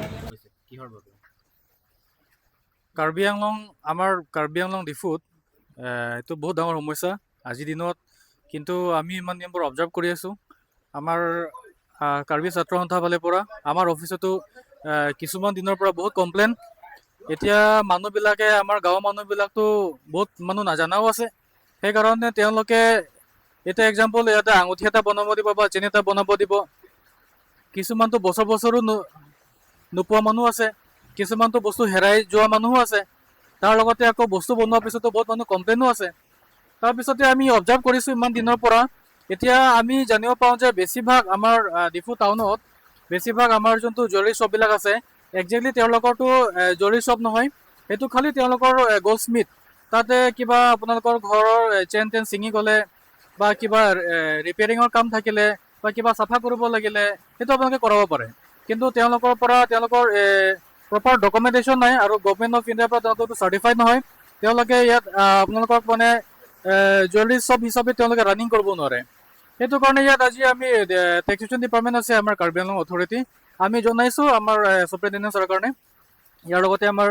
হৈছে কিহৰ বাবে? কাৰ্বি আংলং, আমাৰ কাৰ্বি আংলং ডিফুত এইটো বহুত ডাঙৰ সমস্যা আজিৰ দিনত। কিন্তু আমি ইমান দিনবোৰ অবজাৰ্ভ কৰি আছোঁ। আমাৰ কাৰ্বি ছাত্ৰ সন্থা ফালৰ পৰা আমাৰ অফিচতো কিছুমান দিনৰ পৰা বহুত কমপ্লেইন। এতিয়া মানুহবিলাকে, আমাৰ গাঁৱৰ মানুহবিলাকতো বহুত মানুহ নাজানাও আছে। সেইকাৰণে তেওঁলোকে এতিয়া এক্সাম্পল ইয়াতে আঙুঠি এটা বনাব দিব বা চেইন এটা বনাব দিব, কিছুমানতো বছৰ বছৰো নোপোৱা মানুহ আছে, কিছুমানতো বস্তু হেৰাই যোৱা মানুহো আছে। তাৰ লগতে আকৌ বস্তু বনোৱাৰ পিছতো বহুত মানুহ কমপ্লেইনো আছে। তাৰপিছতে আমি অবজাৰ্ভ কৰিছোঁ ইমান দিনৰ পৰা। এতিয়া আমি জানিব পাৰোঁ যে বেছিভাগ আমাৰ ডিফু টাউনত বেছিভাগ আমাৰ যোনটো জুৱেলাৰী শ্বপবিলাক আছে, একজেক্টলি তেওঁলোকৰতো জুৱেলাৰী শ্বপ নহয়, সেইটো খালি তেওঁলোকৰ গ'ল্ড স্মিথ। তাতে কিবা আপোনালোকৰ ঘৰৰ চেইন টেইন ছিঙি গ'লে বা কিবা ৰিপেয়াৰিঙৰ কাম থাকিলে বা কিবা চাফা কৰিব লাগিলে সেইটো আপোনালোকে কৰাব পাৰে। কিন্তু তেওঁলোকৰ পৰা তেওঁলোকৰ প্ৰপাৰ ডকুমেণ্টেশ্যন নাই আৰু গভমেণ্ট অফ ইণ্ডিয়াৰ পৰা তেওঁলোকৰটো চাৰ্টিফাইড নহয়। তেওঁলোকে ইয়াত আপোনালোকক মানে জুৱেলাৰী শ্বপ হিচাপে তেওঁলোকে ৰানিং কৰিব নোৱাৰে। সেইটো কাৰণে ইয়াত আজি আমি টেক্সেশ্যন ডিপাৰ্টমেণ্ট আছে আমাৰ কাৰ্বি আংলং অথৰিটি, আমি জনাইছোঁ আমাৰ চুপাৰিণ্টেণ্ডেণ্ট ছাৰৰ কাৰণে। ইয়াৰ লগতে আমাৰ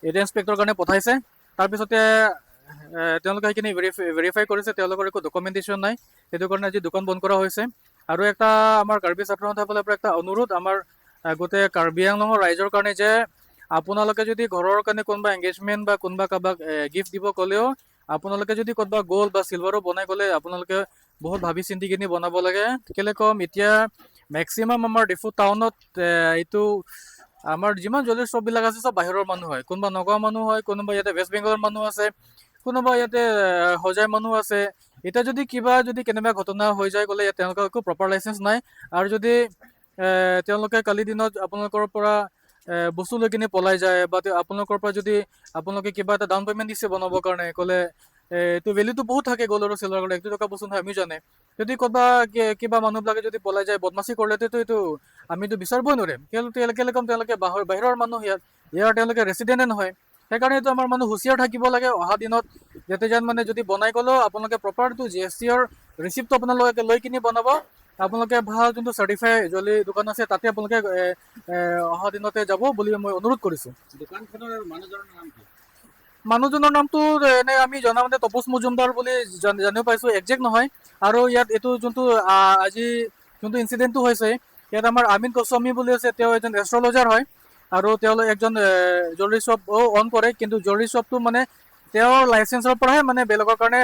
এৰিয়া ইনস্পেক্টৰ কাৰণে পঠাইছে। তাৰপিছতে তেওঁলোকে সেইখিনি ভেৰিফাই কৰিছে, তেওঁলোকৰ একো ডকুমেণ্টেশ্যন নাই। সেইটো কাৰণে আজি দোকান বন্ধ কৰা হৈছে। আৰু এটা আমাৰ কাৰ্বি ছাত্ৰ সন্থাৰ ফালৰ পৰা এটা অনুৰোধ আমাৰ গোটেই কাৰ্বি আংলঙৰ ৰাইজৰ কাৰণে যে আপোনালোকে যদি ঘৰৰ কাৰণে কোনোবা এংগেজমেণ্ট বা কোনোবা কাৰোবাক গিফ্ট দিব ক'লেও আপোনালোকে যদি ক'ৰবাত গ'ল্ড বা চিলভাৰো বনাই গ'লে আপোনালোকে বহুত ভাবি চিন্তি কিনি বনাব লাগে। কেলে ক'ম, এতিয়া মেক্সিমাম আমাৰ ডিফু টাউনত এইটো আমাৰ যিমান জুৱেলাৰী শ্বপবিলাক আছে চব বাহিৰৰ মানুহ হয়। কোনোবা নগাঁও মানুহ হয়, কোনোবা ইয়াতে ৱেষ্ট বেংগলৰ মানুহ আছে, কোনোবা ইয়াতে হোজাই মানুহ আছে। এতিয়া যদি কিবা যদি কেনেবা ঘটনা হৈ যায় গ'লে ইয়াত তেওঁলোকৰ একো প্ৰপাৰ লাইচেঞ্চ নাই। আৰু যদি তেওঁলোকে কালি দিনত আপোনালোকৰ পৰা বস্তু লৈ কিনে পলাই যায় বা আপোনালোকৰ পৰা যদি আপোনালোকে কিবা এটা ডাউন পে'মেণ্ট দিছে বনাবৰ কাৰণে ক'লে, এইটো ভেলুটো বহুত থাকে গ'ল্ড আৰু চিলভাৰ গ'লে, 1-2 টকা বস্তু নহয়, আমিও জানে। যদি ক'ৰবা কিবা মানুহবিলাকে যদি পলাই যায়, বদমাচি কৰিলেতো এইটো আমিতো বিচাৰিবই নোৱাৰিম। কেলে ক'ম, তেওঁলোকে বাহিৰৰ মানুহ, ইয়াত ইয়াৰ তেওঁলোকে ৰেচিডেণ্টে নহয়। সেইকাৰণে এইটো আমাৰ মানুহ হুঁচিয়াৰ থাকিব লাগে অহা দিনত, যাতে যেন মানে যদি বনাই গ'লেও আপোনালোকে প্ৰপাৰটো জিএছটিৰ ৰিচিপ্টটো আপোনালোকে লৈ কিনি বনাব। আপোনালোকে ভাল যোনটো চাৰ্টিফাই জুৱেলাৰী দোকান আছে তাতে আপোনালোকে এ, এ, অহা দিনতে যাব বুলি মই অনুৰোধ কৰিছোঁ। দোকানখনৰ মানুহজনৰ নাম কি? মানুহজনৰ নামটো এনে আমি জনামতে তপস মজুমদাৰ বুলি জানিব পাইছোঁ, একজেক্ট নহয়। আৰু ইয়াত এইটো যোনটো আজি যোনটো ইনচিডেণ্টটো হৈছে, ইয়াত আমাৰ আমিন গোস্বামী বুলি আছে, তেওঁ এজন এষ্ট্ৰলজাৰ হয় আৰু তেওঁ এজন জুৱেলাৰী শ্বপ অন কৰে। কিন্তু জুৱেলাৰী শ্বপটো মানে তেওঁৰ লাইচেঞ্চৰ পৰাহে মানে বেলেগৰ কাৰণে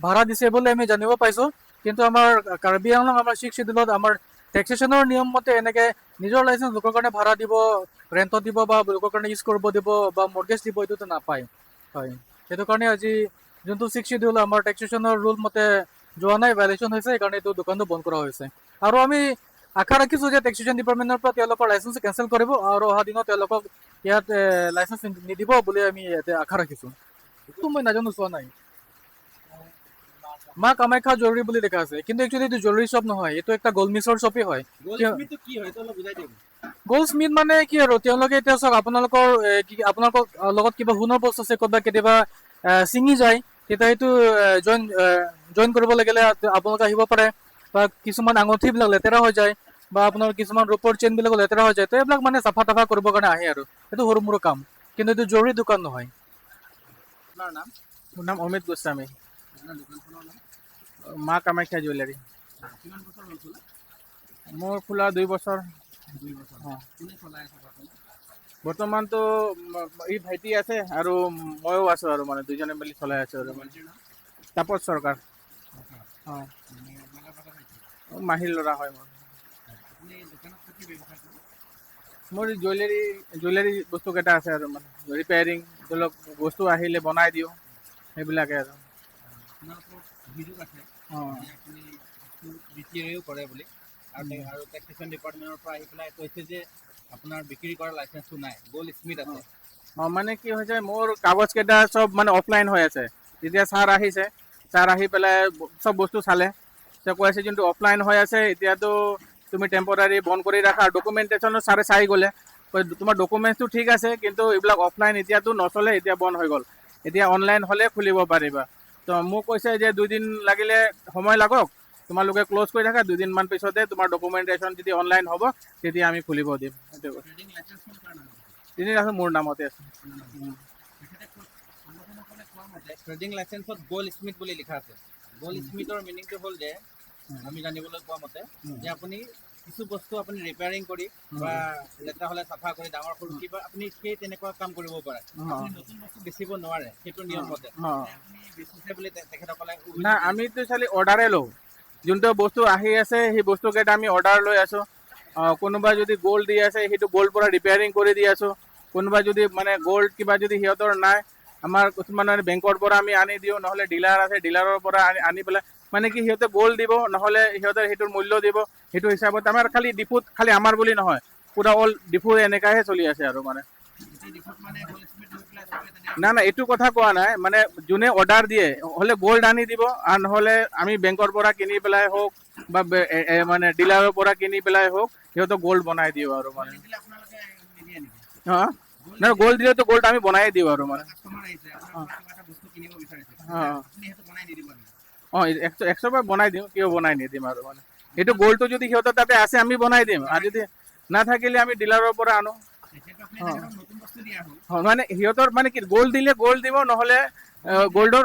ভাড়া দিছে বুলি আমি জানিব পাইছোঁ। কিন্তু আমাৰ কাৰ্বি আংলং আমাৰ ছিক্স চিডিউলত আমাৰ টেক্সেশ্যনৰ নিয়ম মতে এনেকৈ নিজৰ লাইচেঞ্চ লোকৰ কাৰণে ভাড়া দিব, ৰেণ্টত দিব বা লোকৰ কাৰণে ইউজ কৰিব দিব বা মৰ্গেজ দিব, এইটোতো নাপায় হয়। সেইটো কাৰণে আজি যোনটো ছিক্স চিডিউল আমাৰ টেক্সেশ্যনৰ ৰুল মতে যোৱা নাই, ভাইলেশ্যন হৈছে, সেইকাৰণে এইটো দোকানটো বন্ধ কৰা হৈছে। আৰু আমি আশা ৰাখিছোঁ যে টেক্সেশ্যন ডিপাৰ্টমেণ্টৰ পৰা তেওঁলোকৰ লাইচেঞ্চ কেঞ্চেল কৰিব আৰু অহা দিনত তেওঁলোকক ইয়াত লাইচেঞ্চ নিদিব বুলি আমি ইয়াতে আশা ৰাখিছোঁ। এইটো মই নাজানো, চোৱা নাই। মা কামাখ্যা জুৱেলাৰী বুলি লিখা আছে, কিন্তু একচুৱেলি এইটো জুৱেলাৰী শ্বপ নহয়, এইটো এটা গ'ল্ড শ্বপেই হয়। গ'ল্ডস্মিথটো কি হয়, এইটো অলপ বুজাই দিয়ক। গ'ল্ড স্মিথ মানে কি আৰু, তেওঁলোকে এতিয়া চাওক, আপোনালোকৰ কি আপোনালোকৰ লগত কিবা সোণৰ বস্তু আছে, ক'ৰবাত কেতিয়াবা ছিঙি যায়, তেতিয়া সেইটো জইন কৰিব লাগিলে আপোনালোকে আহিব পাৰে। বা কিছুমান আঙুঠিবিলাক লেতেৰা হৈ যায় বা আপোনাৰ কিছুমান ৰূপৰ চেইনবিলাকো লেতেৰা হৈ যায়, তো এইবিলাক মানে চাফা তাফা কৰিবৰ কাৰণে আহে আৰু সেইটো সৰু মৰু কাম, কিন্তু এইটো জৰুৰী দোকান নহয়। আপোনাৰ নাম? মোৰ নাম অমিত গোস্বামী। আপোনাৰ দোকানখনৰ নাম? মা কামাখ্যা জুৱেলাৰী। কিমান বছৰ হ'ল খোলা? মোৰ খোলা 2 বছৰ। 2 বছৰ। অঁ। কোনে চলাই আছে বৰ্তমান? বৰ্তমানতো এই ভাইটি আছে আৰু ময়ো আছোঁ আৰু মানে দুজনে মিলি চলাই আছোঁ আৰু মানে। ভাইটিৰ নাম? তাপস চৰকাৰ। অঁ। মানে আপোনালোকৰ ভাইটি? মাহীৰ ল'ৰা হয় মোৰ। আপুনি দোকানত কি ব্যৱসায় কৰে? মোৰ জুৱেলাৰী বস্তুকেইটা আছে আৰু মানে ৰিপেয়াৰিং, ধৰি লওক বস্তু আহিলে বনাই দিওঁ, সেইবিলাকে আৰু। আপোনাৰ ওপৰত অভিযোগ আছে অঁ। যে আপুনি বস্তু বিক্ৰীও কৰে বুলি আৰু টেক্সেশ্যন ডিপাৰ্টমেণ্টৰ পৰা আহি পেলাই কৈছে যে আপোনাৰ বিক্ৰী কৰা লাইচেঞ্চটো নাই, গ'ল্ড স্মিথ আছে। অঁ, মানে কি হৈছে, মোৰ কাগজকেইটা চব মানে অফলাইন হৈ আছে। যেতিয়া ছাৰ আহিছে, ছাৰ আহি পেলাই চব বস্তু চালে। তেওঁ কৈ আছে যোনটো অফলাইন হৈ আছে, এতিয়াতো তুমি টেম্পৰাৰী বন্ধ কৰি ৰাখা। ডকুমেণ্টেশ্যনো ছাৰে চাই গ'লে, কয়, তোমাৰ ডকুমেণ্টছটো ঠিক আছে, কিন্তু এইবিলাক অফলাইন এতিয়াতো নচলে, এতিয়া বন্ধ হৈ গ'ল, এতিয়া অনলাইন হ'লে খুলিব পাৰিবা। তো মোক কৈছে যে 2 দিন লাগিলে সময় লাগক, তোমালোকে ক্ল'জ কৰি থাকা, দুদিনমান পিছতে তোমাৰ ডকুমেণ্টেশ্যন যদি অনলাইন হ'ব, তেতিয়া আমি খুলিব দিম, সেইটো কৈছে। ট্ৰেডিং লাইচেন্সখন কাৰ নামত আছে? তিনি আছে, মোৰ নামতে আছে। তেখেতে সংগঠনসকলে কোৱা মতে ট্ৰেডিং লাইচেন্সত গ'ল্ড স্মিথ বুলি লিখা আছে। গ'ল্ড স্মিথৰ মিনিংটো হ'ল যে, আমি জানিবলৈ পোৱা মতে, যে আপুনি কিছু বস্তু আপুনি ৰিপেয়াৰিং কৰি বা লেতেৰা হ'লে চাফা কৰি, ডাঙৰ সৰু কিবা আপুনি সেই তেনেকুৱা কাম কৰিব পাৰে। আপুনি নতুন বস্তু বেচিব নোৱাৰে সেইটো নিয়ম মতে। আপুনি বেচিছে বুলি তেখেতসকলে অভিযোগ না, দিছে। আমিতো খালি অৰ্ডাৰে লওঁ। যোনটো বস্তু আহি আছে, সেই বস্তুকেইটা আমি অৰ্ডাৰ লৈ আছোঁ। কোনোবা যদি গ'ল্ড দি আছে, সেইটো গ'ল্ড পৰা ৰিপেয়াৰিং কৰি দি আছোঁ। কোনোবা যদি মানে গ'ল্ড কিবা যদি সিহঁতৰ নাই, আমাৰ কিছুমান মানে বেংকৰ পৰা আমি আনি দিওঁ, নহ'লে ডিলাৰ আছে, ডিলাৰৰ পৰা আনি আনি পেলাই, মানে কি সিহঁতে গ'ল্ড দিব, নহ'লে সিহঁতে সেইটোৰ মূল্য দিব। সেইটো হিচাপত আমাৰ খালি ডিপুত, খালি আমাৰ বুলি নহয়, পূৰা অল ডিপুৰ এনেকাহে চলি আছে আৰু মানে। গোটেই ডিপুত মানে গ'ল্ড স্মিথ লৈ পেলাই চবে তেনেকে না না, এইটো কথা কোৱা নাই। মানে যোনে অৰ্ডাৰ দিয়ে, হ'লে গ'ল্ড আনি দিব আৰু নহ'লে আমি বেংকৰ পৰা কিনি পেলাই হওক বা মানে ডিলাৰৰ পৰা কিনি পেলাই হওক, সিহঁতক গ'ল্ড বনাই দিওঁ আৰু মানে। নিদিলে আপোনালোকে নিদিয়ে নেকি? হা, নহয়, গ'ল্ড দিলেতো গ'ল্ড আমি বনাই দিওঁ আৰু মানে। কাষ্টমাৰ আহিছে আপোনাৰ পৰা, কিবা এটা বস্তু কিনিব বিচাৰিছে, আপুনি সেইটো বনাই নিদিব নেকি? অঁ, 100 100 বাৰ বনাই দিওঁ, কিয় বনাই নিদিম আৰু মানে। সেইটো গ'ল্ডটো যদি সিহঁতৰ তাতে আছে, আমি বনাই দিম আৰু যদি নাথাকিলে আমি ডিলাৰৰ পৰা আনো। তেতিয়াতো আপুনি তেখেতক নতুন বস্তু দিয়া হ'ল। মানে সিহঁতৰ মানে কি, গ'ল্ড দিলে গ'ল্ড দিব, নহ'লে গ'ল্ডৰ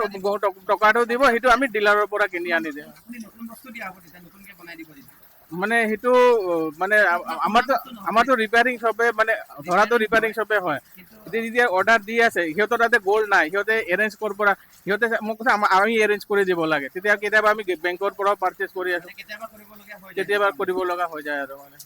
টকাটো দিব, সেইটো আমি ডিলাৰৰ পৰা কিনি আনি দিওঁ। আপুনি নতুন বস্তু দিয়া হ'ব তেতিয়া, নতুনকে বনাই দিব তেতিয়া। মানে সেইটো মানে আমাৰতো ৰিপেয়াৰিং শ্বপে, মানে ধৰাটো ৰিপেয়াৰিং শ্বপে হয়। কিন্তু এতিয়া যেতিয়া অৰ্ডাৰ দি আছে, সিহঁতৰ তাতে গ'ল্ড নাই, সিহঁতে এৰেঞ্জ ক'ৰ পৰা, সিহঁতে মোক কৈছে আমি এৰেঞ্জ কৰি দিব লাগে। তেতিয়া কেতিয়াবা আমি বেংকৰ পৰাও পাৰ্চেছ কৰি আছোঁ। মানে কেতিয়াবা কৰিবলগীয়া হৈ যায়। কেতিয়াবা কৰিব লগা হৈ যায় আৰু মানে।